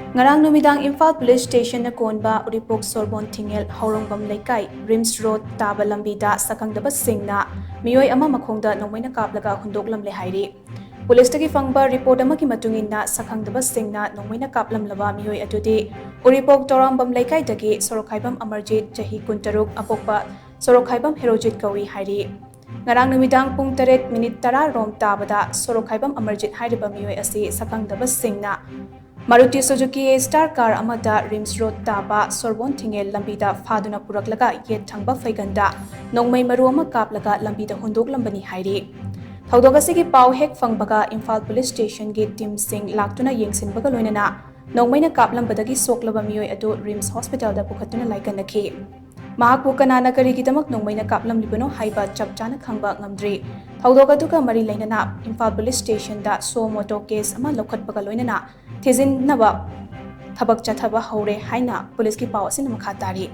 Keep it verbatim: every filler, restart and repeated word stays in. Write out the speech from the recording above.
ꯉꯔꯥꯡ ꯅꯨꯃꯤꯗꯥꯡ ꯏꯝꯐꯥꯜ ꯄꯨꯂꯤꯁ ꯁ꯭ꯇꯦꯁꯟꯅ ꯀꯣꯟꯕ ꯎꯔꯤꯄꯣꯛ ꯁꯣꯔꯕꯣꯟ ꯊꯤꯡꯉꯦꯜ ꯍꯧꯔꯣꯡꯕꯝ ꯂꯩꯀꯥꯏ ꯔꯤꯝꯁ ꯔꯣꯗ ꯇꯥꯕ ꯂꯝꯕꯤꯗ ꯁꯛꯈꯪꯗꯕꯁꯤꯡꯅ ꯃꯤꯑꯣꯏ ꯑꯃ ꯃꯈꯣꯡꯗ ꯅꯣꯡꯃꯩꯅ ꯀꯥꯞꯂꯒ ꯍꯨꯟꯗꯣꯛꯂꯝꯂꯦ ꯍꯥꯏꯔꯤ꯫ ꯄꯨꯂꯤꯁꯇꯒꯤ ꯐꯪꯕ ꯔꯤꯄꯣꯔꯠ ꯑꯃꯒꯤ ꯃꯇꯨꯡ ꯏꯟꯅ, ꯁꯛꯈꯪꯗꯕꯁꯤꯡꯅ ꯅꯣꯡꯃꯩꯅ ꯀꯥꯞꯂꯝꯂꯕ ꯃꯤꯑꯣꯏ ꯑꯗꯨꯗꯤ ꯎꯔꯤꯄꯣꯛ ꯇꯣꯔꯥꯝꯕꯝ ꯂꯩꯀꯥꯏꯗꯒꯤ ꯁꯣꯔꯣꯛꯈꯥꯏꯕꯝ ꯑꯃꯔꯖꯤꯠ, ꯆꯍꯤ ꯀꯨꯟꯇꯔꯨꯛ, ꯑꯄꯣꯛꯄ ꯁꯣꯔꯣꯛꯈꯥꯏꯕꯝ ꯍꯦꯔꯣꯖꯤꯠ ꯀꯧꯏ ꯍꯥꯏꯔꯤ꯫ ꯉꯔꯥꯡ ꯅꯨꯃꯤꯗꯥꯡ ꯄꯨꯡ ꯇꯔꯦꯠ ꯃꯤꯅꯤꯠ ꯇꯔꯥ ꯔꯣꯝ ꯇꯥꯕꯗ ꯁꯣꯔꯣꯛꯈꯥꯏꯕꯝ ꯑꯃꯔꯖꯤꯠ ꯍꯥꯏꯔꯤꯕ ꯃꯤꯑꯣꯏ ꯑꯁꯤ ꯁꯛꯈꯪꯗꯕꯁꯤꯡꯅ ꯃꯥꯔꯨꯇꯤ ꯁꯨꯖꯨꯀꯤ ꯑꯦ ꯁ꯭ꯇꯥꯔ ꯀꯥꯔ ꯑꯃꯗ ꯔꯤꯝꯁ ꯔꯣꯗ ꯇꯥꯕ ꯁꯣꯔꯕꯣꯟ ꯊꯤꯡꯉꯦꯜ ꯂꯝꯕꯤꯗ ꯐꯥꯗꯨꯅ ꯄꯨꯔꯛꯂꯒ ꯌꯦꯠ ꯊꯪꯕ ꯐꯩꯒꯟꯗ ꯅꯣꯡꯃꯩ ꯃꯔꯨ ꯑꯃ ꯀꯥꯞꯂꯒ ꯂꯝꯕꯤꯗ ꯍꯨꯟꯗꯣꯛꯂꯝꯕꯅꯤ ꯍꯥꯏꯔꯤ꯫ ꯊꯧꯗꯣꯛ ꯑꯁꯤꯒꯤ ꯄꯥꯎ ꯍꯦꯛ ꯐꯪꯕꯒ ꯏꯝꯐꯥꯜ ꯄꯨꯂꯤꯁ ꯁ꯭ꯇꯦꯁꯟꯒꯤ ꯇꯤꯝꯁꯤꯡ ꯂꯥꯛꯇꯨꯅ ꯌꯦꯡꯁꯤꯟꯕꯒ ꯂꯣꯏꯅꯅ ꯅꯣꯡꯃꯩꯅ ꯀꯥꯞꯂꯝꯕꯗꯒꯤ ꯁꯣꯛꯂꯕ ꯃꯤꯑꯣꯏ ꯑꯗꯨ ꯔꯤꯝꯁ ꯍꯣꯁꯄꯤꯇꯥꯜꯗ ꯄꯨꯈꯠꯇꯨꯅ ꯂꯥꯏꯀꯠꯅꯈꯤ꯫ ꯃꯍꯥꯛꯄꯨ ꯀꯅꯥꯅ ꯀꯔꯤꯒꯤꯗꯃꯛ ꯅꯣꯡꯃꯩꯅ ꯀꯥꯞꯂꯝꯂꯤꯕꯅꯣ ꯍꯥꯏꯕ ꯆꯞ ꯆꯥꯅ ꯈꯪꯕ ꯉꯝꯗ꯭ꯔꯤ꯫ ꯊꯧꯗꯣꯛ ꯑꯗꯨꯒ ꯃꯔꯤ ꯂꯩꯅꯅ ꯏꯝꯐꯥꯜ ꯄꯨꯂꯤꯁ ꯁ꯭ꯇꯦꯁꯟꯗ ꯁꯣ ꯃꯣꯇꯣ ꯀꯦꯁ ꯑꯃ ꯂꯧꯈꯠꯄꯒ ꯂꯣꯏꯅꯅ ꯊꯤꯖꯤꯟꯅꯕ ꯊꯕꯛ ꯆꯠꯊꯕ ꯍꯧꯔꯦ ꯍꯥꯏꯅ ꯄꯨꯂꯤꯁꯀꯤ ꯄꯥꯎ ꯑꯁꯤꯅ ꯃꯈꯥ ꯇꯥꯔꯤ꯫